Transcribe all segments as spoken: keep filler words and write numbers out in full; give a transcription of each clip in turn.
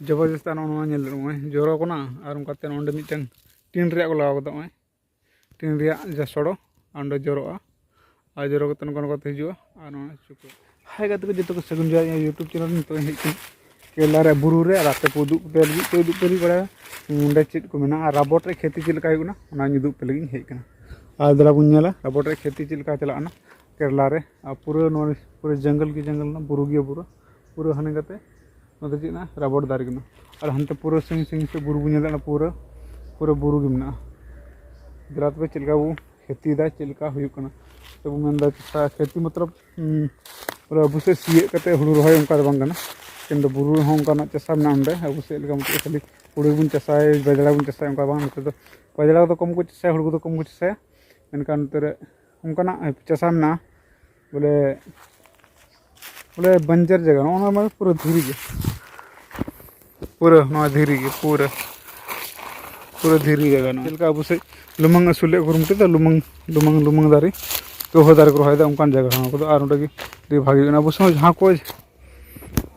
ᱡᱚᱵᱚᱨᱫᱚᱥᱛ ᱱᱚᱜᱼᱚ ᱱᱚᱣᱟ ᱧᱮᱞ ᱱᱚᱜᱼᱚᱭ ᱡᱚᱨᱚ ᱠᱟᱱᱟ᱾ ᱟᱨ ᱚᱱᱠᱟᱛᱮ ᱱᱚᱸᱰᱮ ᱢᱤᱫᱴᱟᱝ ᱴᱤᱱ ᱨᱮᱭᱟᱜ ᱠᱚ ᱞᱟᱜᱟᱣ ᱠᱟᱫᱟ, ᱱᱚᱜᱼᱚᱭ ᱴᱤᱱ ᱨᱮᱭᱟᱜ ᱡᱟ ᱥᱚᱲᱚ, ᱟᱨ ᱚᱸᱰᱮ ᱡᱚᱨᱚᱜᱼᱟ᱾ ᱟᱨ ᱡᱚᱨᱚ ᱠᱟᱛᱮ ᱱᱚᱝᱠᱟ ᱱᱚᱝᱠᱟᱛᱮ ᱦᱤᱡᱩᱜᱼᱟ᱾ ᱟᱨ ᱱᱚᱣᱟ ᱪᱩᱠᱟᱹ ᱦᱟᱭ ᱜᱟᱛᱮ ᱠᱚ ᱡᱚᱛᱚ ᱠᱚ ᱥᱟᱹᱜᱩᱱ ᱡᱚᱦᱟᱨ᱾ ᱤᱧᱟᱹᱜ YouTube ᱪᱮᱱᱮᱞ ᱱᱤᱛᱚᱜ ᱤᱧ ᱦᱮᱡ ᱠᱟᱱᱟ ᱠᱮᱨᱞᱟ ᱨᱮ ᱵᱩᱨᱩ ᱨᱮ᱾ ᱟᱨ ᱟᱯᱮ ᱠᱚ ᱩᱫᱩᱜ ᱯᱮ ᱞᱟᱹᱜᱤᱫ ᱠᱚ ᱩᱫᱩᱜ ᱯᱮ ᱞᱟᱹᱜᱤᱫ ᱵᱟᱲᱟᱭᱟ ᱱᱚᱸᱰᱮ ᱪᱮᱫ ᱠᱚ ᱢᱮᱱᱟᱜᱼᱟ, ᱨᱟᱵᱚᱴ ᱨᱮ ᱠᱷᱮᱛᱤ ᱪᱮᱫ ᱞᱮᱠᱟ ᱦᱩᱭᱩᱜ ᱠᱟᱱᱟ, ᱚᱱᱟᱧ ᱩᱫᱩᱜ ᱯᱮ ᱞᱟᱹᱜᱤᱫ ᱤᱧ ᱦᱮᱡ ᱠᱟᱱᱟ᱾ ᱟᱨ ᱫᱮᱞᱟ ᱵᱚᱱ ᱧᱮᱞᱟ ᱨᱟᱵᱚᱴ ᱨᱮ ᱠᱷᱮᱛᱤ ᱪᱮᱫ ᱞᱮᱠᱟ ᱪᱟᱞᱟᱜ ᱠᱟᱱᱟ ᱠᱮᱨᱞᱟ ᱨᱮ᱾ ᱟᱨ ᱯᱩᱨᱟᱹ ᱱᱚᱣᱟ ᱯᱩᱨᱟᱹ ᱡᱚᱝᱜᱚᱞ ᱜᱮ ᱡᱚᱝᱜᱚᱞ ᱠᱟᱱᱟ, ᱵᱩᱨᱩ ᱜᱮ ᱵᱩᱨᱩ, ᱯᱩᱨᱟᱹ ᱦᱟᱱᱮ ᱠᱟᱛᱮ ᱱᱚᱛᱮ ᱪᱮᱫ ᱱᱟ ᱨᱟᱵᱚᱴ ᱫᱟᱨᱮ ᱠᱟᱱᱟ᱾ ᱟᱨ ᱦᱟᱱᱛᱮ ᱯᱩᱨᱟᱹ ᱥᱟᱺᱜᱤᱧ ᱥᱟᱺᱜᱤᱧ ᱥᱮᱫ ᱵᱩᱨᱩ ᱵᱚᱱ ᱧᱮᱞ ᱫᱟᱲᱮᱭᱟᱜ ᱠᱟᱱᱟ, ᱯᱩᱨᱟᱹ ᱯᱩᱨᱟᱹ ᱵᱩᱨᱩ ᱜᱮ ᱢᱮᱱᱟᱜᱼᱟ᱾ ᱫᱮᱞᱟ ᱛᱚᱵᱮ ᱪᱮᱫ ᱞᱮᱠᱟ ᱵᱚ ᱠᱷᱮᱛᱤᱭᱮᱫᱟ, ᱪᱮᱫ ᱞᱮᱠᱟ ᱦᱩᱭᱩᱜ ᱠᱟᱱᱟ᱾ ᱛᱚᱵᱚ ᱢᱮᱱᱫᱟ ᱪᱟᱥᱟ ᱠᱷᱮᱛᱤ ᱢᱚᱛᱞᱚᱵ, ᱩᱸ, ᱯᱩᱨᱟᱹ ᱟᱵᱚ ᱥᱮᱫ ᱥᱤᱭᱳᱜ ᱠᱟᱛᱮ ᱦᱩᱲᱩ ᱨᱚᱦᱚᱭ ᱚᱱᱠᱟ ᱫᱚ ᱵᱟᱝ ᱠᱟᱱᱟ᱾ ᱮᱠᱮᱱ ᱫᱚ ᱵᱩᱨᱩ ᱨᱮᱦᱚᱸ ᱚᱱᱠᱟᱱᱟᱜ ᱪᱟᱥᱟ ᱢᱮᱱᱟᱜᱼᱟ ᱱᱚᱰᱮ᱾ ᱟᱵᱚ ᱥᱮᱫ ᱞᱮᱠᱟ ᱢᱚᱛᱞᱚᱵ ᱠᱷᱟᱹᱞᱤ ᱦᱩᱲᱩ ᱜᱮᱵᱚᱱ ᱪᱟᱥᱟᱭᱟ, ᱵᱟᱡᱽᱲᱟ ᱵᱚᱱ ᱪᱟᱥᱟᱭᱟ, ᱚᱱᱠᱟ ᱵᱟᱝ᱾ ᱱᱚᱛᱮ ᱫᱚ ᱵᱟᱡᱽᱲᱟ ᱠᱚᱫᱚ ᱠᱚᱢ ᱠᱚ ᱪᱟᱥᱟᱭᱟ, ᱦᱩᱲᱩ ᱠᱚᱫᱚ ᱠᱚᱢ ᱠᱚ ᱪᱟᱥᱟᱭᱟ᱾ ᱢᱮᱱᱠᱷᱟᱱ ᱱᱚᱛᱮ ᱨᱮ ᱚᱱᱠᱟᱱᱟᱜ ᱪᱟᱥᱟ ᱢᱮᱱᱟᱜᱼᱟ ᱵᱚᱞᱮ, ᱵᱚᱞᱮ ᱵᱟᱧᱡᱟᱨ ᱡᱟᱭᱜᱟ᱾ ᱱᱚᱜᱼᱚ ᱱᱚᱣᱟ ᱢᱟ ᱯᱩᱨᱟᱹ ᱫᱷᱤᱨᱤ ᱜᱮ, ᱯᱩᱨᱟᱹ ᱱᱚᱣᱟ ᱫᱷᱤᱨᱤ ᱜᱮ, ᱯᱩᱨᱟᱹ ᱯᱩᱨᱟᱹ ᱫᱷᱤᱨᱤ ᱡᱟᱭᱜᱟ᱾ ᱱᱚᱣᱟ ᱪᱮᱫ ᱞᱮᱠᱟ ᱟᱵᱚ ᱥᱮᱫ ᱞᱩᱢᱟᱹᱝ ᱟᱹᱥᱩᱞ ᱞᱮᱫ ᱠᱚ ᱢᱤᱫᱴᱮᱡ ᱫᱚ ᱞᱩᱢᱟᱹᱝ, ᱞᱩᱢᱟᱹᱝ, ᱞᱩᱢᱟᱹᱝ ᱫᱟᱨᱮ, ᱠᱟᱹᱣᱦᱟᱹ ᱫᱟᱨᱮ ᱠᱚ ᱨᱚᱦᱚᱭᱮᱫᱟ, ᱚᱱᱠᱟᱱ ᱡᱟᱭᱜᱟ ᱠᱟᱱᱟ᱾ ᱱᱚᱣᱟ ᱠᱚᱫᱚ ᱟᱨ ᱚᱸᱰᱮ ᱜᱮ ᱟᱹᱰᱤ ᱵᱷᱟᱜᱮ ᱠᱟᱱᱟ᱾ ᱟᱵᱚ ᱥᱮᱫ ᱦᱚᱸ ᱡᱟᱦᱟᱸ ᱠᱚ,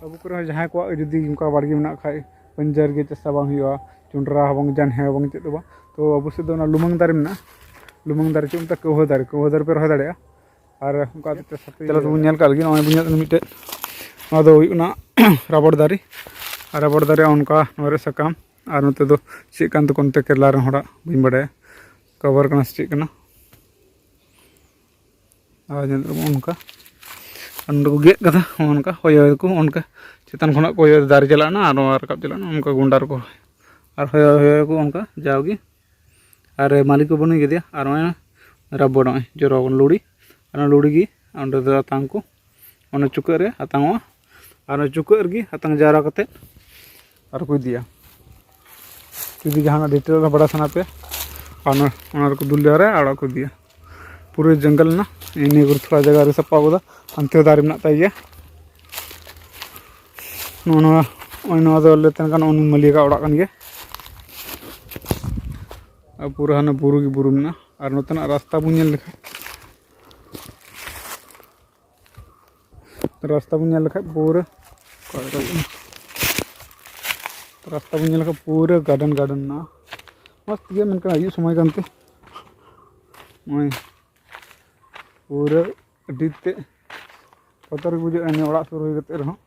ᱟᱵᱚ ᱠᱚᱨᱮ ᱦᱚᱸ ᱡᱟᱦᱟᱸᱭ ᱠᱚᱣᱟᱜ ᱡᱩᱫᱤ ᱚᱱᱠᱟ ᱵᱟᱲᱜᱮ ᱢᱮᱱᱟᱜ ᱠᱷᱟᱡ, ᱵᱟᱧᱡᱟᱨ ᱜᱮ, ᱪᱟᱥᱟ ᱵᱟᱝ ᱦᱩᱭᱩᱜᱼᱟ, ᱡᱚᱱᱰᱨᱟ ᱦᱚᱸ ᱵᱟᱝ, ᱡᱟᱱᱦᱮ ᱦᱚᱸ ᱵᱟᱝ, ᱪᱮᱫ ᱦᱚᱸ ᱵᱟᱝ, ᱛᱚ ᱟᱵᱚ ᱥᱮᱫ ᱫᱚ ᱚᱱᱟ ᱞᱩᱢᱟᱹᱝ ᱫᱟᱨᱮ ᱢᱮᱱᱟᱜᱼᱟ᱾ ᱞᱩᱢᱟᱹᱝ ᱫᱟᱨᱮ ᱪᱮᱫ ᱢᱮᱛᱟᱜᱼᱟ, ᱠᱟᱹᱣᱦᱟᱹ ᱫᱟᱨᱮ, ᱠᱟᱹᱣᱦᱟᱹ ᱫᱟᱨᱮ ᱯᱮ ᱨᱚᱦᱚᱭ ᱫᱟᱲᱮᱭᱟᱜᱼᱟ᱾ ᱟᱨ ᱚᱱᱠᱟ ᱛᱮ ᱥᱟᱛᱮ ᱪᱟᱞᱟᱣ ᱛᱮᱵᱚᱱ ᱧᱮᱞ ᱠᱟᱜ ᱞᱟᱹᱜᱤᱫ᱾ ᱱᱚᱜᱼᱚᱭ ᱵᱚᱱ ᱧᱮᱞ ᱠᱟᱫᱟ ᱢᱤᱫᱴᱮᱡ, ᱱᱚᱣᱟ ᱫᱚ ᱦᱩᱭᱩᱜ ᱠᱟᱱᱟ ᱨᱟᱵᱚᱴ ᱫᱟᱨᱮ᱾ ᱟᱨ ᱨᱟᱵᱚᱴ ᱫᱟᱨᱮ ᱚᱱᱠᱟ ᱱᱚᱣᱟ ᱨᱮ ᱥᱟᱠᱟᱢ, ᱟᱨ ᱱᱚᱛᱮ ᱫᱚ ᱪᱮᱫ ᱠᱟᱱ ᱛᱟᱠᱚ ᱱᱚᱛᱮ ᱠᱮᱨᱞᱟ ᱨᱮᱱ ᱦᱚᱲᱟᱜ ᱵᱟᱹᱧ ᱵᱟᱰᱟᱭᱟ, ᱠᱟᱵᱟᱨ ᱠᱟᱱᱟ ᱥᱮ ᱪᱮᱫ ᱠᱟᱱᱟ᱾ ᱟᱨ ᱧᱮᱞ ᱫᱟᱵᱚᱱ ᱚᱱᱠᱟ, ᱟᱨ ᱱᱚᱸᱰᱮ ᱠᱚ ᱜᱮᱫ ᱠᱟᱫᱟ, ᱚᱱᱠᱟ ᱦᱚᱭᱚᱭᱟᱠᱚ, ᱚᱱᱠᱟ ᱪᱮᱛᱟᱱ ᱠᱷᱚᱱᱟᱜ ᱠᱚ ᱦᱚᱭᱚᱭᱟ, ᱫᱟᱨᱮ ᱪᱟᱞᱟᱜ ᱠᱟᱱᱟ ᱟᱨ ᱱᱚᱣᱟ ᱨᱟᱠᱟᱵ ᱪᱟᱞᱟᱜ ᱠᱟᱱᱟ, ᱚᱱᱠᱟ ᱜᱚᱸᱰᱟ ᱨᱮᱠᱚ ᱨᱚᱦᱚᱭᱟ᱾ ᱟᱨ ᱦᱚᱭᱚ ᱦᱚᱭᱚᱭᱟᱠᱚ ᱚᱱᱠᱟ ᱡᱟᱣᱜᱮ᱾ ᱟᱨ ᱢᱟᱹᱞᱤ ᱠᱚ ᱵᱟᱹᱱᱩᱭ ᱠᱟᱫᱮᱭᱟ᱾ ᱟᱨ ᱱᱚᱜᱼᱚᱭ ᱨᱟᱵᱚᱲ, ᱱᱚᱜᱼᱚᱭ ᱡᱚᱨᱚ ᱟᱠᱟᱱᱟ ᱞᱩᱲᱤ, ᱟᱨ ᱚᱱᱟ ᱞᱩᱲᱤ ᱜᱮ ᱚᱸᱰᱮ ᱫᱚ ᱟᱛᱟᱝ ᱠᱚ, ᱚᱱᱟ ᱪᱩᱠᱟᱹᱜ ᱨᱮ ᱟᱛᱟᱝᱚᱜᱼᱟ᱾ ᱟᱨ ᱚᱱᱟ ᱪᱩᱠᱟᱹᱜ ᱨᱮᱜᱮ ᱟᱛᱟᱝ ᱡᱟᱣᱨᱟ ᱠᱟᱛᱮᱫ ᱟᱨ ᱠᱚ ᱤᱫᱤᱭᱟ᱾ ᱡᱩᱫᱤ ᱡᱟᱦᱟᱱᱟᱜ ᱰᱤᱴᱮᱞ ᱵᱟᱲᱟᱭ ᱥᱟᱱᱟ ᱯᱮᱭᱟ, ᱚᱱᱟ, ᱚᱱᱟ ᱨᱮᱠᱚ ᱫᱩᱞ ᱡᱟᱣᱨᱟᱭᱟ ᱟᱨ ᱚᱲᱟᱜ ᱠᱚ ᱤᱫᱤᱭᱟ᱾ ᱯᱩᱨᱟᱹ ᱡᱚᱝᱜᱚᱞ ᱮᱱᱟ᱾ ᱤᱱᱟᱹ ᱠᱚᱨᱮ ᱛᱷᱚᱲᱟ ᱡᱟᱭᱜᱟ ᱨᱮ ᱥᱟᱯᱷᱟ ᱠᱟᱫᱟ, ᱦᱟᱱᱛᱮ ᱦᱚᱸ ᱫᱟᱨᱮ ᱢᱮᱱᱟᱜ ᱛᱟᱭ ᱜᱮᱭᱟ᱾ ᱱᱚᱜᱼᱚ ᱱᱚᱣᱟ, ᱱᱚᱜᱼᱚᱭ ᱱᱚᱣᱟ ᱫᱚ ᱞᱟᱹᱭ ᱛᱟᱦᱮᱱ ᱠᱟᱱᱟ ᱩᱱᱤ ᱢᱟᱹᱞᱤᱠᱟᱜ ᱚᱲᱟᱜ ᱠᱟᱱ ᱜᱮᱭᱟ᱾ ᱟᱨ ᱯᱩᱨᱟᱹ ᱦᱟᱱᱟ ᱵᱩᱨᱩ ᱜᱮ ᱵᱩᱨᱩ ᱢᱮᱱᱟᱜᱼᱟ᱾ ᱟᱨ ᱱᱚᱛᱮᱱᱟᱜ ᱨᱟᱥᱛᱟ ᱵᱚᱱ ᱧᱮᱞ ᱞᱮᱠᱷᱟᱱ, ᱨᱟᱥᱛᱟ ᱵᱚᱱ ᱧᱮᱞ ᱞᱮᱠᱷᱟᱱ ᱯᱩᱨᱟᱹ ᱨᱟᱥᱛᱟ ᱵᱚᱱ ᱧᱮᱞ ᱠᱷᱟᱱ ᱯᱩᱨᱟᱹ ᱜᱟᱨᱰᱮᱱ ᱜᱟᱨᱰᱮᱱ ᱢᱮᱱᱟᱜᱼᱟ᱾ ᱢᱚᱡᱽ ᱜᱮ, ᱢᱮᱱᱠᱷᱟᱱ ᱟᱹᱭᱩᱵ ᱥᱚᱢᱚᱭ ᱠᱟᱱᱛᱮ ᱱᱚᱜᱼᱚᱭ ᱯᱩᱨᱟᱹ ᱟᱹᱰᱤ ᱛᱮᱫ ᱵᱚᱛᱚᱨ ᱜᱮ ᱵᱩᱡᱷᱟᱹᱜᱼᱟ᱾ ᱱᱤᱭᱟᱹ ᱚᱲᱟᱜ ᱥᱩᱨ ᱦᱩᱭ ᱠᱟᱛᱮ ᱨᱮᱦᱚᱸ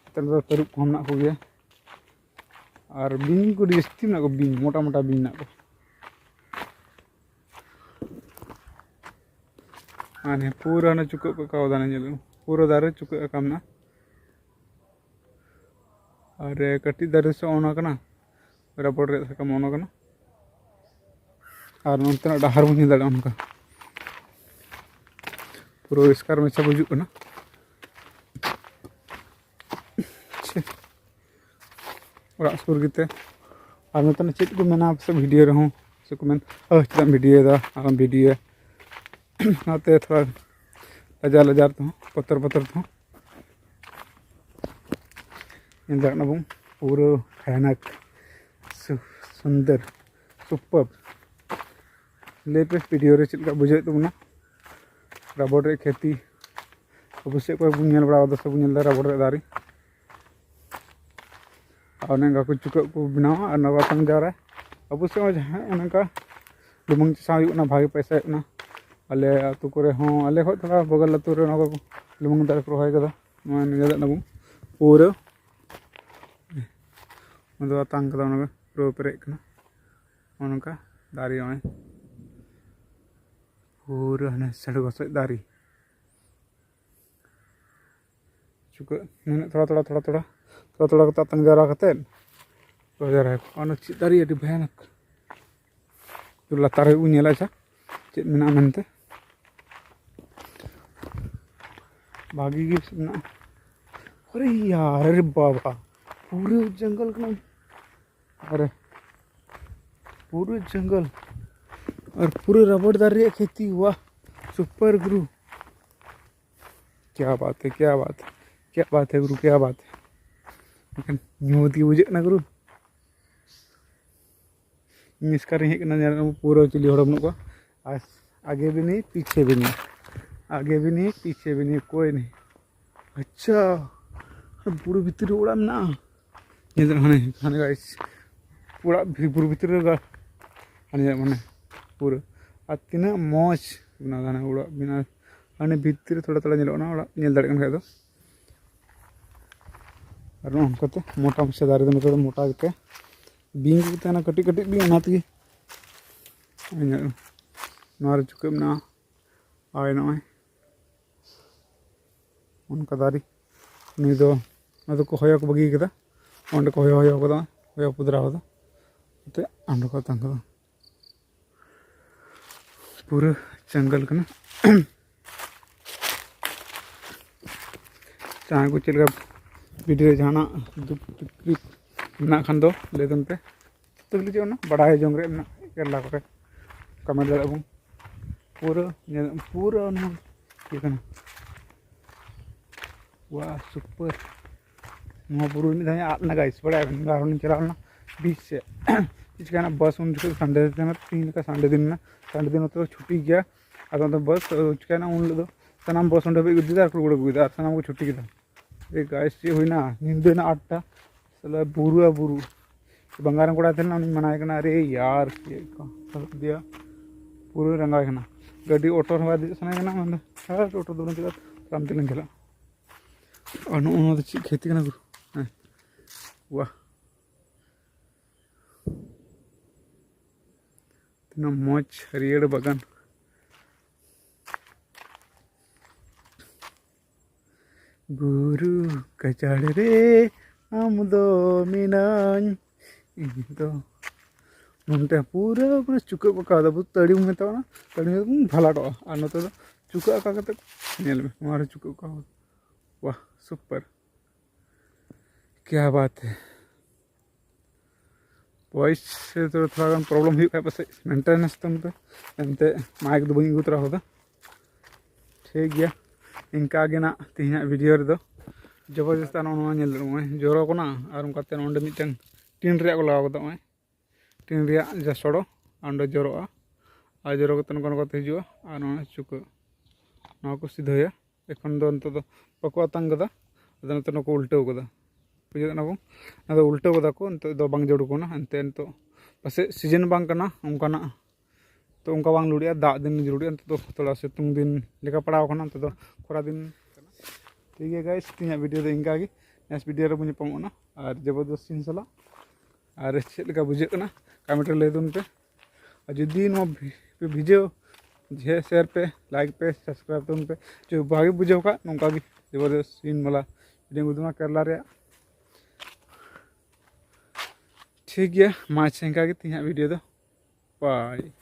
ᱱᱮᱛᱟᱨ ᱫᱚ ᱛᱟᱹᱨᱩᱵ ᱠᱚᱦᱚᱸ ᱢᱮᱱᱟᱜ ᱠᱚᱜᱮᱭᱟ᱾ ᱟᱨ ᱵᱤᱧ ᱠᱚ ᱟᱹᱰᱤ ᱡᱟᱹᱥᱛᱤ ᱢᱮᱱᱟᱜ ᱠᱚᱣᱟ, ᱵᱤᱧ, ᱢᱚᱴᱟ ᱢᱚᱴᱟ ᱵᱤᱧ ᱢᱮᱱᱟᱜ ᱠᱚᱣᱟ᱾ ᱟᱨ ᱱᱤᱭᱟᱹ ᱯᱩᱨᱟᱹ ᱚᱱᱟ ᱪᱩᱠᱟᱹᱜ ᱠᱚ ᱠᱟᱣ ᱫᱟᱱᱟ, ᱧᱮᱞ ᱯᱩᱨᱟᱹ ᱫᱟᱨᱮ ᱪᱩᱠᱟᱹᱜ ᱟᱠᱟᱱᱟ᱾ ᱟᱨ ᱠᱟᱹᱴᱤᱡ ᱫᱟᱨᱮ ᱥᱮ ᱚᱱᱟ ᱠᱟᱱᱟ, ᱨᱟᱵᱚᱲ ᱨᱮᱭᱟᱜ ᱥᱟᱠᱟᱢ ᱚᱱᱟ ᱠᱟᱱᱟ᱾ ᱟᱨ ᱱᱚᱱᱛᱮᱱᱟᱜ ᱰᱟᱦᱟᱨ ᱵᱚᱱ ᱧᱮᱞ ᱫᱟᱲᱮᱭᱟᱜᱼᱟ, ᱚᱱᱠᱟ ᱯᱩᱨᱟᱹ ᱯᱚᱨᱤᱥᱠᱟᱨ ᱢᱟᱪᱷᱟ ᱵᱩᱡᱩᱜ ᱠᱟᱱᱟ᱾ ᱪᱷᱮ, ᱚᱲᱟᱜ ᱥᱩᱨ ᱜᱮᱛᱮ᱾ ᱟᱨ ᱱᱚᱛᱮᱱᱟᱜ ᱪᱮᱫ ᱠᱚ ᱢᱮᱱᱟ ᱯᱟᱥᱮᱡ ᱵᱷᱤᱰᱤᱭᱳ ᱨᱮᱦᱚᱸ, ᱥᱮ ᱠᱚ ᱢᱮᱱ, "ᱚ, ᱪᱮᱫᱟᱜ ᱮᱢ ᱵᱷᱤᱰᱤᱭᱳᱭᱮᱫᱟ, ᱟᱞᱚᱢ ᱵᱷᱤᱰᱤᱭᱳᱭᱟ?" ᱚᱱᱟᱛᱮ ᱛᱷᱚᱲᱟ ᱞᱟᱡᱟᱣ ᱞᱟᱡᱟᱣ ᱛᱮᱦᱚᱸ, ᱵᱚᱛᱚᱨ ᱵᱚᱛᱚᱨ ᱛᱮᱦᱚᱸ ᱧᱮᱞ ᱫᱟᱲᱮᱭᱟᱜ ᱠᱟᱱᱟ ᱵᱚᱱ ᱯᱩᱨᱟᱹ ᱵᱷᱚᱭᱟᱱᱚᱠ ᱥᱩ-, ᱥᱩᱱᱫᱚᱨ, ᱥᱩᱯᱟᱨ᱾ ᱞᱟᱹᱭ ᱯᱮ ᱵᱷᱤᱰᱤᱭᱳ ᱨᱮ ᱪᱮᱫ ᱞᱮᱠᱟ ᱵᱩᱡᱷᱟᱹᱣᱮᱫ ᱛᱟᱵᱚᱱᱟ ᱨᱟᱵᱚᱲ ᱨᱮᱭᱟᱜ ᱠᱷᱮᱛᱤ᱾ ᱟᱵᱚ ᱥᱮᱫ ᱠᱷᱚᱱ ᱵᱚᱱ ᱧᱮᱞ ᱵᱟᱲᱟ ᱠᱟᱫᱟ ᱥᱮ ᱵᱚᱱ ᱧᱮᱞ ᱮᱫᱟ ᱨᱟᱵᱚᱲ ᱨᱮᱭᱟᱜ ᱫᱟᱨᱮ᱾ ᱟᱨ ᱚᱱᱮ ᱚᱱᱠᱟ ᱠᱚ ᱪᱩᱠᱟᱹᱜ ᱠᱚ ᱵᱮᱱᱟᱣᱟ ᱟᱨ ᱚᱱᱟ ᱠᱚ ᱟᱛᱟᱝ ᱡᱟᱣᱨᱟᱭᱟ᱾ ᱟᱵᱚ ᱥᱮᱫ ᱦᱚᱸ ᱡᱟᱦᱟᱸ ᱚᱱᱮ ᱚᱱᱠᱟ ᱞᱩᱢᱟᱹᱝ ᱪᱟᱥᱟ ᱦᱩᱭᱩᱜ ᱠᱟᱱᱟ, ᱵᱷᱟᱜᱮ ᱯᱚᱭᱥᱟ ᱦᱩᱭᱩᱜ ᱠᱟᱱᱟ᱾ ᱟᱞᱮ ᱟᱹᱛᱩ ᱠᱚᱨᱮ ᱦᱚᱸ, ᱟᱞᱮ ᱠᱷᱚᱡ ᱛᱷᱚᱲᱟ ᱵᱚᱜᱚᱞ ᱟᱹᱛᱩ ᱨᱮ ᱚᱱᱟ ᱠᱚ ᱞᱩᱢᱟᱹᱝ ᱫᱟᱨᱮ ᱠᱚ ᱨᱚᱦᱚᱭ ᱠᱟᱫᱟ᱾ ᱱᱚᱣᱟ ᱧᱮᱞ ᱫᱟᱲᱮᱭᱟᱜ ᱠᱟᱱᱟ ᱵᱚᱱ ᱯᱩᱨᱟᱹ ᱚᱱᱟ ᱫᱚ ᱟᱛᱟᱝ ᱠᱟᱫᱟ, ᱚᱱᱟ ᱠᱚ ᱯᱩᱨᱟᱹ ᱯᱮᱨᱮᱡ ᱠᱟᱱᱟ᱾ ᱱᱚᱜᱼᱚ ᱱᱚᱝᱠᱟ ᱫᱟᱨᱮ, ᱱᱚᱜᱼᱚᱭ ᱯᱩᱨᱟᱹ ᱦᱟᱱᱮ ᱥᱟᱹᱲᱩ ᱜᱚᱥᱚᱡ ᱫᱟᱨᱮ᱾ ᱪᱩᱠᱟᱹᱜ ᱱᱩᱱᱟᱹᱜ ᱛᱷᱚᱲᱟ ᱛᱷᱚᱲᱟ ᱛᱷᱚᱲᱟ ᱛᱷᱚᱲᱟ ᱛᱷᱚᱲᱟ ᱛᱷᱚᱲᱟ ᱠᱟᱛᱮ ᱟᱛᱟᱝ ᱡᱟᱣᱨᱟ ᱠᱟᱛᱮ ᱨᱚᱦᱚᱭ ᱡᱟᱣᱨᱟ ᱠᱚ᱾ ᱚᱱᱟ ᱪᱮᱫ ᱫᱟᱨᱮ ᱟᱹᱰᱤ ᱵᱷᱚᱭᱟᱱᱚᱠ᱾ ᱞᱟᱛᱟᱨ ᱨᱮ ᱵᱚᱱ ᱧᱮᱞᱟ, ᱟᱪᱪᱷᱟ, ᱪᱮᱫ ᱢᱮᱱᱟᱜᱼᱟ ᱢᱮᱱᱛᱮ᱾ ᱵᱷᱟᱜᱤ ᱜᱮ ᱢᱮᱱᱟᱜᱼᱟ᱾ ᱟᱨᱮ ᱭᱟᱨ, ᱟᱨᱮ ᱵᱟᱵᱟ, ᱯᱩᱨᱟᱹ ᱡᱚᱝᱜᱚᱞ ᱠᱟᱱᱟ᱾ ᱟᱨᱮ, ᱯᱩᱨᱟᱹ ᱡᱚᱝᱜᱚᱞ᱾ ᱟᱨ ᱯᱩᱨᱟᱹ ᱨᱟᱵᱚᱲ ᱫᱟᱨᱮ ᱨᱮᱭᱟᱜ ᱠᱷᱮᱛᱤ᱾ ᱣᱟᱦ, ᱥᱩᱯᱟᱨ ᱜᱩᱨᱩ᱾ ᱠᱭᱟ ᱵᱟᱛ ᱦᱮ, ᱠᱭᱟ ᱵᱟᱛ ᱦᱮ, ᱠᱭᱟ ᱵᱟᱛ ᱦᱮ ᱜᱩᱨᱩ, ᱠᱭᱟ ᱵᱟᱛ ᱦᱮ᱾ ᱮᱱᱠᱷᱟᱱ ᱧᱩ ᱛᱮᱜᱮ ᱵᱩᱡᱷᱟᱹᱜ ᱠᱟᱱᱟ ᱜᱩᱨᱩ᱾ ᱤᱧ ᱮᱥᱠᱟᱨ ᱤᱧ ᱦᱮᱡ ᱠᱟᱱᱟ, ᱧᱮᱞ ᱯᱩᱨᱟᱹ ᱪᱤᱞᱤ ᱦᱚᱲ ᱵᱟᱹᱱᱩᱜ ᱠᱚᱣᱟ᱾ ᱟᱨ ᱟᱜᱮ ᱵᱤᱱᱤ ᱯᱤᱪᱷᱮ ᱵᱤᱱᱤ, ᱟᱜᱮ ᱵᱤᱱᱤ ᱯᱤᱪᱷᱮ ᱵᱤᱱᱤ, ᱠᱚᱭ ᱱᱤ᱾ ᱟᱪᱪᱷᱟ, ᱵᱩᱨᱩ ᱵᱷᱤᱛᱤᱨ ᱨᱮ ᱚᱲᱟᱜ ᱢᱮᱱᱟᱜᱼᱟ᱾ ᱧᱮᱞ ᱦᱟᱱᱮ ᱦᱟᱱᱮ ᱜᱟᱭᱤᱥ, ᱚᱲᱟᱜ ᱵᱷᱤ- ᱵᱩᱨᱩ ᱵᱷᱤᱛᱨᱤ ᱨᱮ ᱜᱟ- ᱦᱟᱱᱮ ᱢᱟᱱᱮ ᱯᱩᱨᱟᱹ᱾ ᱟᱨ ᱛᱤᱱᱟᱹᱜ ᱢᱚᱡᱽ ᱵᱮᱱᱟᱣ ᱦᱟᱱᱮ ᱚᱲᱟᱜ ᱵᱮᱱᱟᱣ, ᱦᱟᱱᱮ ᱵᱷᱤᱛᱨᱤ ᱨᱮ ᱛᱷᱚᱲᱟ ᱛᱷᱚᱲᱟ ᱧᱮᱞᱚᱜ ᱠᱟᱱᱟ ᱚᱲᱟᱜ, ᱧᱮᱞ ᱫᱟᱲᱮᱭᱟᱜ ᱠᱟᱱ ᱠᱷᱟᱡ ᱫᱚ᱾ ᱟᱨ ᱱᱚᱜᱼᱚ ᱱᱚᱝᱠᱟᱛᱮ ᱢᱚᱴᱟ ᱢᱟᱪᱷᱟ ᱫᱟᱨᱮ ᱫᱚ ᱱᱚᱛᱮ ᱫᱚ ᱢᱚᱴᱟ ᱜᱮᱛᱮ ᱵᱤᱧ ᱠᱚ ᱛᱟᱦᱮᱱᱟ ᱠᱟᱹᱴᱤᱡ ᱠᱟᱹᱴᱤᱡ ᱵᱤᱧ, ᱚᱱᱟ ᱛᱮᱜᱮ ᱱᱚᱣᱟ ᱨᱮ ᱪᱩᱠᱟᱹᱜ ᱢᱮᱱᱟᱜᱼᱟ᱾ ᱟᱨ ᱱᱚᱜᱼᱚᱭ ᱚᱱᱠᱟ ᱫᱟᱨᱮ, ᱱᱩᱭ ᱫᱚ, ᱱᱩᱭ ᱫᱚᱠᱚ ᱦᱚᱭᱚ ᱠᱚ ᱵᱟᱹᱜᱤ ᱠᱟᱫᱟ, ᱚᱸᱰᱮ ᱠᱚ ᱦᱚᱭᱚ ᱦᱚᱭᱚ ᱠᱟᱫᱟ, ᱦᱚᱭᱚ ᱯᱩᱫᱽᱨᱟᱣ ᱠᱟᱫᱟ, ᱮᱱᱛᱮ ᱚᱸᱰᱮ ᱠᱚ ᱛᱟᱦᱮᱸ ᱠᱟᱫᱟ᱾ ᱯᱩᱨᱟᱹ ᱡᱚᱝᱜᱚᱞ ᱠᱟᱱᱟ᱾ ᱡᱟᱦᱟᱸᱭ ᱠᱚ ᱪᱮᱫ ᱞᱮᱠᱟ ᱵᱷᱤᱰᱤᱭᱳ ᱨᱮ ᱡᱟᱦᱟᱱᱟᱜ ᱫᱩᱠ ᱛᱟᱠᱞᱤᱯ ᱢᱮᱱᱟᱜ ᱠᱷᱟᱱ ᱫᱚ ᱞᱟᱹᱭ ᱛᱟᱵᱚᱱ ᱯᱮ᱾ ᱛᱟᱠᱞᱤᱯ ᱪᱮᱫ ᱚᱱᱟ ᱵᱟᱰᱟᱭ ᱡᱚᱝ ᱨᱮ ᱢᱮᱱᱟᱜ ᱠᱮᱨᱞᱟ ᱠᱚᱨᱮ ᱠᱚᱢᱮᱱᱴ ᱫᱟᱲᱮᱭᱟᱜᱼᱟ ᱵᱚᱱ᱾ ᱯᱩᱨᱟᱹ ᱧᱮᱞ, ᱯᱩᱨᱟᱹ ᱱᱚᱣᱟ ᱤᱭᱟᱹ ᱠᱟᱱᱟ᱾ ᱣᱟ ᱥᱩᱯᱟᱨ᱾ ᱱᱚᱣᱟ ᱵᱩᱨᱩ ᱨᱮ ᱢᱤᱫ ᱫᱷᱟᱣ ᱟᱫ ᱮᱱᱟ ᱜᱟᱭᱤᱥ, ᱵᱟᱲᱟᱭ ᱟᱵᱮᱱ, ᱟᱨᱦᱚᱸ ᱞᱤᱧ ᱪᱟᱞᱟᱣ ᱞᱮᱱᱟ ᱵᱤᱪ ᱥᱮᱫ᱾ ᱪᱤᱠᱟᱹᱭᱮᱱᱟ ᱵᱟᱥ ᱩᱱ ᱡᱚᱠᱷᱚᱡ ᱥᱟᱱᱰᱮ ᱛᱟᱦᱮᱸ ᱠᱟᱱᱟ, ᱛᱤᱦᱤᱧ ᱞᱮᱠᱟ ᱥᱟᱱᱰᱮ ᱫᱤᱱ ᱢᱮᱱᱟᱜᱼᱟ, ᱥᱟᱱᱰᱮ ᱫᱤᱱ ᱱᱚᱛᱮ ᱫᱚ ᱪᱷᱩᱴᱤ ᱜᱮᱭᱟ᱾ ᱟᱫᱚ ᱚᱱᱟ ᱵᱟᱥ ᱪᱤᱠᱟᱹᱭᱮᱱᱟ ᱩᱱ ᱦᱤᱞᱳᱜ ᱫᱚ ᱥᱟᱱᱟᱢ ᱵᱟᱥ ᱚᱸᱰᱮ ᱦᱟᱹᱵᱤᱡ ᱠᱚ ᱤᱫᱤᱭᱮᱫᱟ ᱟᱨ ᱠᱚ ᱨᱩᱣᱟᱹᱲ ᱟᱹᱜᱩᱭᱮᱫᱟ ᱟᱨ ᱥᱟᱱᱟᱢ ᱠᱚ ᱪᱷᱩᱴᱤ ᱠᱮᱫᱟ᱾ ᱮ ᱜᱟᱭᱤᱥ ᱪᱮᱫ ᱦᱩᱭᱱᱟ, ᱧᱤᱫᱟᱹ ᱮᱱᱟ ᱟᱴᱴᱟ, ᱥᱟᱞᱟ ᱵᱩᱨᱩ ᱟᱨ ᱵᱩᱨᱩ᱾ ᱵᱟᱝᱜᱟᱞ ᱨᱮᱱ ᱠᱚᱲᱟ ᱛᱟᱦᱮᱸ ᱞᱮᱱᱟ, ᱩᱱᱤᱧ ᱢᱟᱱᱟᱭ ᱠᱟᱱᱟ, ᱟᱨᱮ ᱭᱟᱨ ᱪᱮᱫ ᱠᱚ ᱤᱫᱤᱭᱟ, ᱯᱩᱨᱟᱹ ᱨᱟᱸᱜᱟᱣ ᱠᱟᱱᱟ᱾ ᱜᱟᱹᱰᱤ ᱚᱴᱳ ᱨᱮᱦᱚᱸ ᱵᱟᱭ ᱫᱮᱡ ᱥᱟᱱᱟᱭᱮ ᱠᱟᱱᱟ, ᱢᱮᱱᱫᱟ ᱦᱮᱸ ᱚᱴᱳ ᱫᱚ ᱵᱟᱹᱧ ᱪᱟᱞᱟᱜᱼᱟ, ᱛᱟᱲᱟᱢ ᱛᱮᱞᱤᱧ ᱪᱟᱞᱟᱜᱼᱟ᱾ ᱟᱨ ᱱᱚᱜᱼᱚ ᱱᱚᱣᱟ ᱫᱚ ᱪᱮᱫ ᱠᱷᱮᱛ ᱠᱟᱱᱟ ᱜᱩᱨᱩ? ᱦᱮᱸ, ᱣᱟᱦ, ᱛᱤᱱᱟᱹᱜ ᱢᱚᱡᱽ ᱦᱟᱹᱨᱭᱟᱹᱲ ᱵᱟᱜᱟᱱ᱾ ᱵᱩᱨᱩ ᱜᱟᱡᱟᱲ ᱨᱮ ᱟᱢ ᱫᱚ ᱢᱮᱱᱟᱧ, ᱤᱧ ᱫᱚ ᱱᱚᱱᱛᱮ ᱯᱩᱨᱟᱹ ᱯᱩᱨᱟᱹ ᱪᱩᱠᱟᱹᱜ ᱜᱚᱫ ᱠᱟᱣᱫᱟ, ᱵᱩᱡᱽ, ᱛᱟᱹᱲᱤᱢ ᱢᱮᱛᱟᱜᱼᱟ, ᱛᱟᱹᱲᱤᱢ ᱵᱷᱟᱞᱟᱴᱚᱜᱼᱟ᱾ ᱟᱨ ᱱᱚᱛᱮ ᱫᱚ ᱪᱩᱠᱟᱹᱜ ᱟᱠᱟ ᱠᱟᱛᱮ ᱧᱮᱞ ᱢᱮ, ᱱᱚᱣᱟ ᱨᱮ ᱪᱩᱠᱟᱹᱜ ᱠᱟᱣᱫᱟ᱾ ᱣᱟᱦ, ᱥᱩᱯᱟᱨ, ᱠᱭᱟ ᱵᱟᱛ ᱦᱮ᱾ ᱵᱚᱭᱮᱥ ᱨᱮ ᱛᱷᱚᱲᱟ ᱜᱟᱱ ᱯᱨᱚᱵᱞᱮᱢ ᱦᱩᱭᱩᱜ ᱠᱷᱟᱡ ᱯᱟᱥᱮᱡ ᱢᱮᱱᱴᱮᱱᱮᱱᱥ ᱛᱟᱢ ᱯᱮ, ᱮᱱᱛᱮ ᱢᱟᱭᱤᱠ ᱫᱚ ᱵᱟᱹᱧ ᱟᱹᱜᱩ ᱛᱚᱨᱟ ᱠᱟᱫᱟ᱾ ᱴᱷᱤᱠ ᱜᱮᱭᱟ, ᱤᱱᱠᱟ ᱜᱮ ᱱᱟᱜ ᱛᱮᱦᱮᱧᱟᱜ ᱵᱷᱤᱰᱤᱭᱳ ᱨᱮᱫᱚ᱾ ᱡᱚᱵᱚᱨᱫᱚᱥᱛ ᱱᱚᱜᱼᱚ ᱱᱚᱣᱟ ᱧᱮᱞ ᱫᱟᱲᱮᱭᱟᱜ ᱱᱚᱜᱼᱚᱭ ᱡᱚᱨᱚ ᱠᱟᱱᱟ, ᱟᱨ ᱚᱱᱠᱟᱛᱮ ᱱᱚᱰᱮ ᱢᱤᱫᱴᱮᱱ ᱴᱤᱱ ᱨᱮᱭᱟᱜ ᱠᱚ ᱞᱟᱜᱟᱣ ᱠᱟᱫᱟ, ᱱᱚᱜᱼᱚᱭ ᱴᱤᱱ ᱨᱮᱭᱟᱜ ᱡᱟ ᱥᱚᱲᱚ ᱚᱸᱰᱮ ᱡᱚᱨᱚᱜᱼᱟ, ᱟᱨ ᱡᱚᱨᱚ ᱠᱟᱛᱮ ᱱᱚᱝᱠᱟ ᱱᱚᱝᱠᱟᱛᱮ ᱦᱤᱡᱩᱜᱼᱟ, ᱟᱨ ᱱᱚᱣᱟ ᱪᱩᱠᱟᱹᱜ, ᱱᱚᱣᱟ ᱠᱚ ᱥᱤᱫᱷᱟᱹᱭᱟ᱾ ᱮᱠᱷᱚᱱ ᱫᱚ ᱱᱤᱛᱚᱜ ᱫᱚ ᱵᱟᱠᱚ ᱟᱛᱟᱝ ᱠᱟᱫᱟ, ᱟᱫᱚ ᱱᱤᱛᱚᱜ ᱱᱚᱣᱟ ᱠᱚ ᱩᱞᱴᱟᱹᱣ ᱠᱟᱫᱟ᱾ ᱵᱩᱡᱷᱟᱹᱣ ᱠᱟᱱᱟ ᱵᱚᱱ, ᱚᱱᱟ ᱫᱚ ᱩᱞᱴᱟᱹᱣ ᱠᱟᱫᱟ ᱠᱚ, ᱱᱤᱛᱚᱜ ᱫᱚ ᱵᱟᱝ ᱡᱟᱹᱨᱩᱲ ᱠᱟᱱᱟ᱾ ᱮᱱᱛᱮ ᱱᱤᱛᱚᱜ ᱯᱟᱥᱮᱡ ᱥᱤᱡᱤᱱ ᱵᱟᱝ ᱠᱟᱱᱟ ᱚᱱᱠᱟᱱᱟᱜ, ᱛᱚ ᱚᱱᱠᱟ ᱵᱟᱝ ᱡᱟᱹᱨᱩᱲᱤᱜᱼᱟ, ᱫᱟᱜ ᱫᱤᱱ ᱡᱟᱹᱨᱩᱲᱤᱜᱼᱟ᱾ ᱱᱤᱛᱚᱜ ᱫᱚ ᱛᱷᱚᱲᱟ ᱥᱤᱛᱩᱝ ᱫᱤᱱ ᱞᱮᱠᱟ ᱯᱟᱲᱟᱣ ᱠᱟᱱᱟ, ᱱᱤᱛᱚᱜ ᱫᱚ ᱠᱷᱚᱨᱟ ᱫᱤᱱ᱾ ᱴᱷᱤᱠ ᱜᱮᱭᱟ guys, ᱛᱮᱦᱮᱧᱟᱜ video ᱫᱚ ᱤᱱᱠᱟ ᱜᱮ᱾ Next video ᱨᱮᱵᱚᱱ ᱧᱟᱯᱟᱢᱚᱜ ᱠᱟᱱᱟ ᱟᱨ ᱡᱚᱵᱚᱨᱫᱚᱥᱛ scene ᱥᱟᱞᱟᱜ᱾ ᱟᱨ ᱪᱮᱫ ᱞᱮᱠᱟ ᱵᱩᱡᱷᱟᱹᱜ ᱠᱟᱱᱟ comment ᱨᱮ ᱞᱟᱹᱭ ᱛᱟᱵᱚᱱ ᱯᱮ᱾ ᱟᱨ ᱡᱩᱫᱤ ᱱᱚᱣᱟ video ᱡᱮ share ᱯᱮ, like ᱯᱮ, subscribe ᱛᱟᱵᱚᱱ ᱯᱮ᱾ ᱡᱩᱫᱤ ᱵᱷᱟᱜᱮ ᱵᱩᱡᱷᱟᱹᱣ ᱠᱷᱟᱡ ᱱᱚᱝᱠᱟ ᱜᱮ ᱡᱚᱵᱚᱨᱫᱚᱥᱛ scene ᱵᱟᱞᱟ video ᱩᱫᱩᱜ ᱢᱟ ᱠᱮᱨᱟᱞᱟ ᱨᱮᱭᱟᱜ᱾ ᱴᱷᱤᱠ ᱜᱮᱭᱟ, ᱢᱟ ᱟᱪᱪᱷᱟ ᱤᱱᱠᱟ ᱜᱮ ᱛᱮᱦᱮᱧᱟᱜ video ᱫᱚ᱾ Bye᱾